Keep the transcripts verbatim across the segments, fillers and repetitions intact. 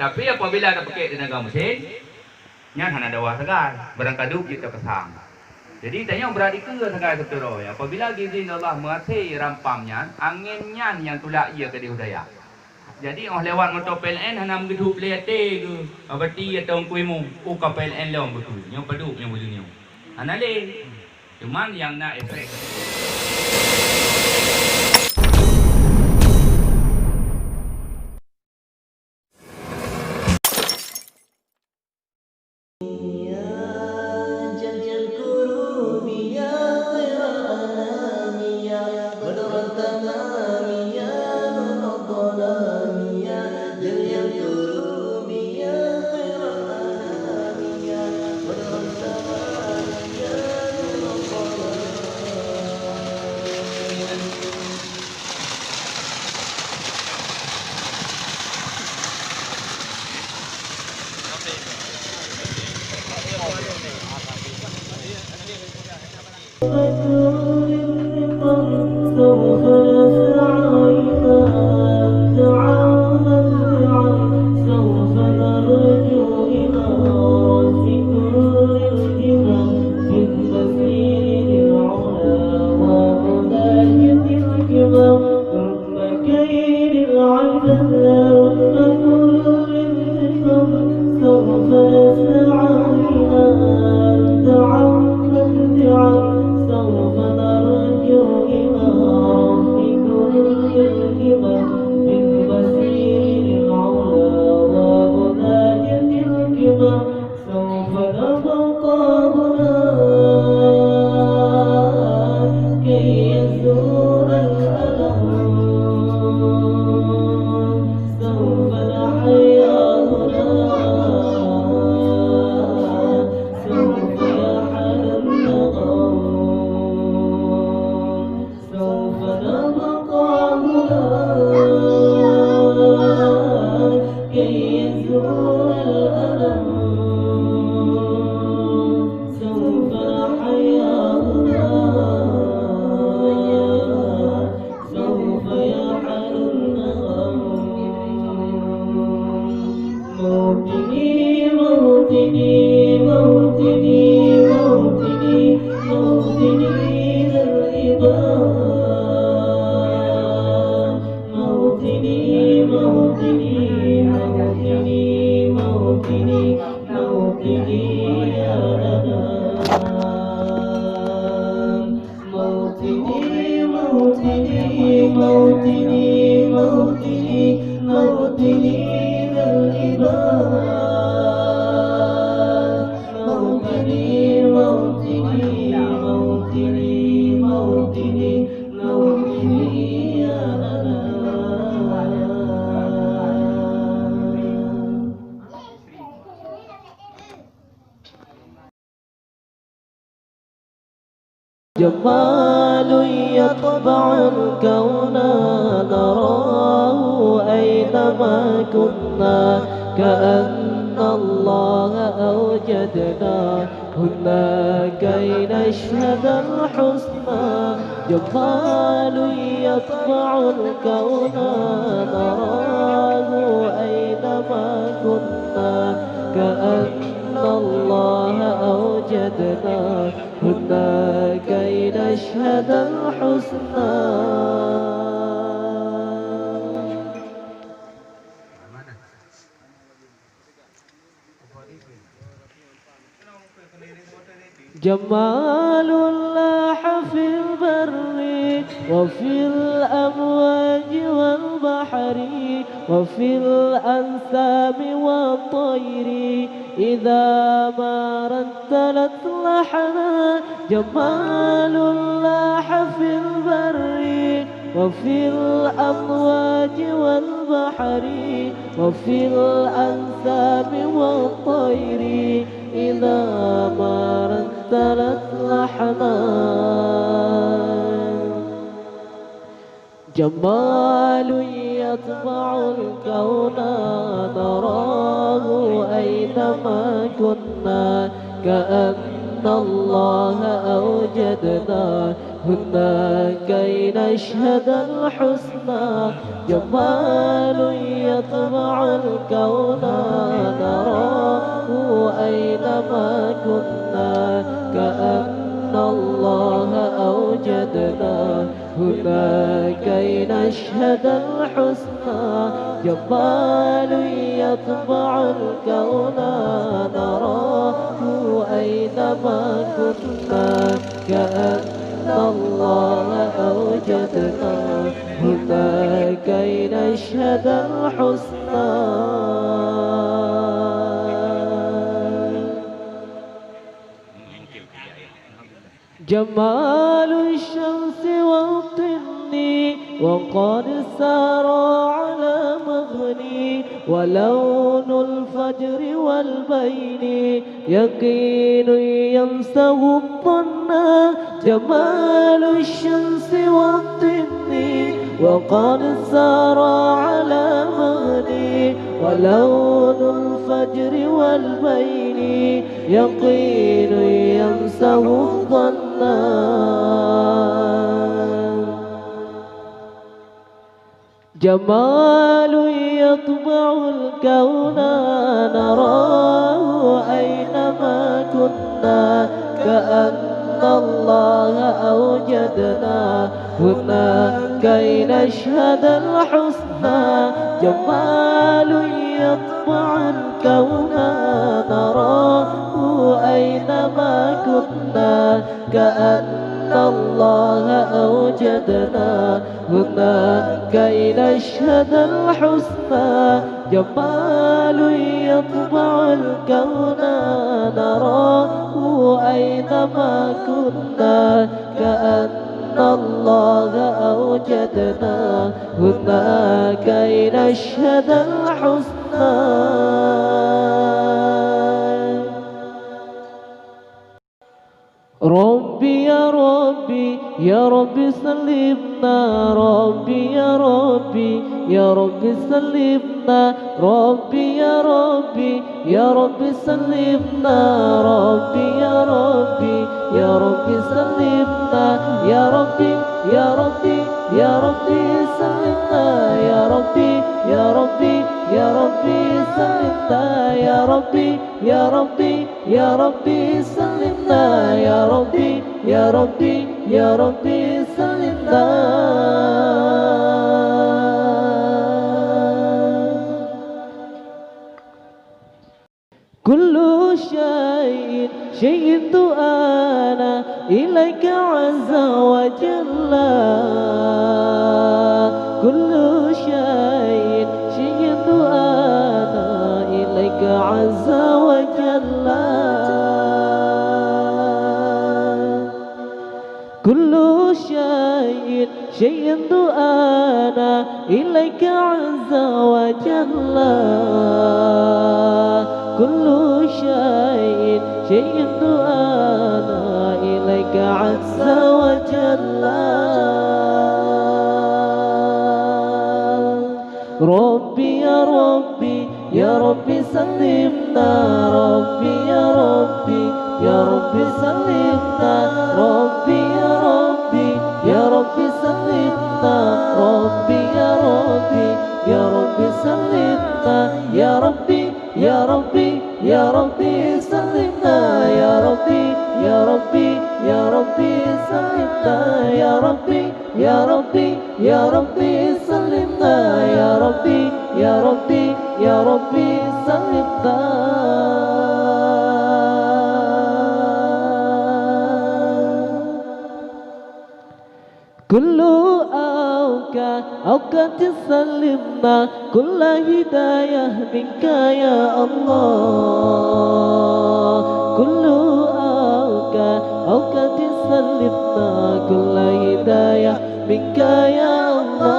Tapi apabila tapeukek teunaga mesin, nyan hana dawa sagai, barangkaduek jeuet tapeusang. Jadi tanyoe brat dikeue sagai seuteuroi. Apabila geuzin Allah meuhasé rampam nyan, angén nyan nyang tulak ie keudeh u dayah. Jadi óh lewat moto P L N hana meugeudhuk lé até geuh, abati atau Teungku Imum, oh ka P L N lom beutôi. Nyoe padub nyang buleuen nyoe. Hana lé. Cuman nyang na efek. سوف نبقى هنا كي يزول الألم. سوف نحيا هنا، سوف يحلو النغم. سوف نبقى هنا كي يزول الألم. سوف نحيا هنا، سوف يحلو النغم. موطني، موطني، موطني، موطني، موطني ذا الإباء. موطني، موطني، موطني، موطني، موطني يا أنا. موطني، موطني، موطني، موطني، موطني ذا الإباء. موطني، موطني، موطني، موطني، موطني يا أنا. جمال يطبع الكون نراه أينما كنا، كأن الله أوجدنا هنا كي نشهد الحسنى. جمال يطبع الكون نراه أينما كنا، كأن الله أوجدنا هنا كي نشهد الحسنى. جمال لاح في البر وفي الأمواج والبحر وفي الأنسام والطير، إذا ما رتلت لحنا. جمال لاح في البر وفي الأمواج والبحر وفي الأنسام والطير، إذا ما رتلت لحنا. جمال يطبع الكون نراه أينما كنا، كأن الله أوجدنا هناك لنشهد الحسنى، جمال يطبع الكون نراه، أينما كنا كأن الله أوجدنا، هناك لنشهد الحسنى، جمال يطبع الكون نراه، أينما كنا كأن الله أوجدنا، هناك لنشهد الحسنى. جمال الشمس والطين وقد سرى على مغني، ولون الفجر والبين يقين ينسه الظن، جمال الشمس والطين وقد سرى على مغني، ولون الفجر والبين يقين ينسه الظن. جمال يطبع الكون نراه أينما كنا، كأن الله أوجدنا، هناك لنشهد الحسنى. جمال يطبع الكون نراه أينما كنا، كأن الله أوجدنا، هناك لنشهد الحسنى. جمال يطبع الكون نراه أينما كنا، كأن الله أوجدنا، هناك لنشهد الحسنى. ربي يا ربي يا ربي سلمنا، ربي يا ربي يا ربي سلمنا، ربي يا ربي يا ربي سلمنا، ربي يا ربي يا ربي سلمنا، يا ربي يا ربي يا ربي سلمنا، يا ربي يا ربي يا ربي سلمنا، يا ربي يا ربي يا ربي سلمنا، يا ربي يا ربي يا ربي سلمنا. كل شيء شيء دعانا إليك عز وجل. كل شيء شيء دعانا إليك عز وجل. كل شيء شيء دعانا إليك عز وجل. كل شيء شيء دعانا إليك عز وجل. ربي يا ربي يا ربي سلمنا، ربي يا ربي يا ربي سلمنا، ربي يا ربي يا ربي سلمنا، ربي يا ربي يا ربي سلمنا، يا ربي يا ربي يا ربي سلمنا، يا ربي يا ربي يا ربي سلمنا، يا ربي يا ربي يا ربي سلمنا، يا ربي يا ربي يا ربي سلمنا. كل أوقات أوقات سلمنا، كل هداية منك يا الله. كل أوقات أوقات سلمنا، كل هداية منك يا الله.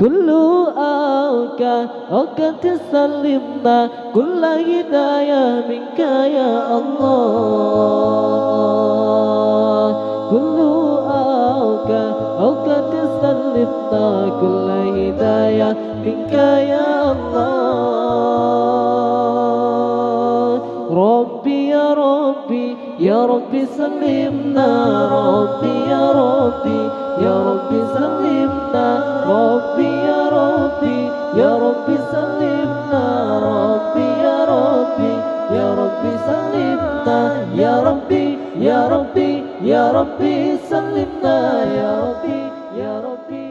كل أوقات أوقات سلمنا، كل هداية منك يا الله. كل أوقات أوقات سلمنا، كل هداية منك يا الله. ربي يا ربي سلمنا ربي يا ربي، يا ربي سلمنا ربي يا ربي، يا ربي سلمنا ربي يا ربي، يا ربي سلمنا يا ربي، يا ربي، يا ربي سلمنا يا ربي، يا ربي.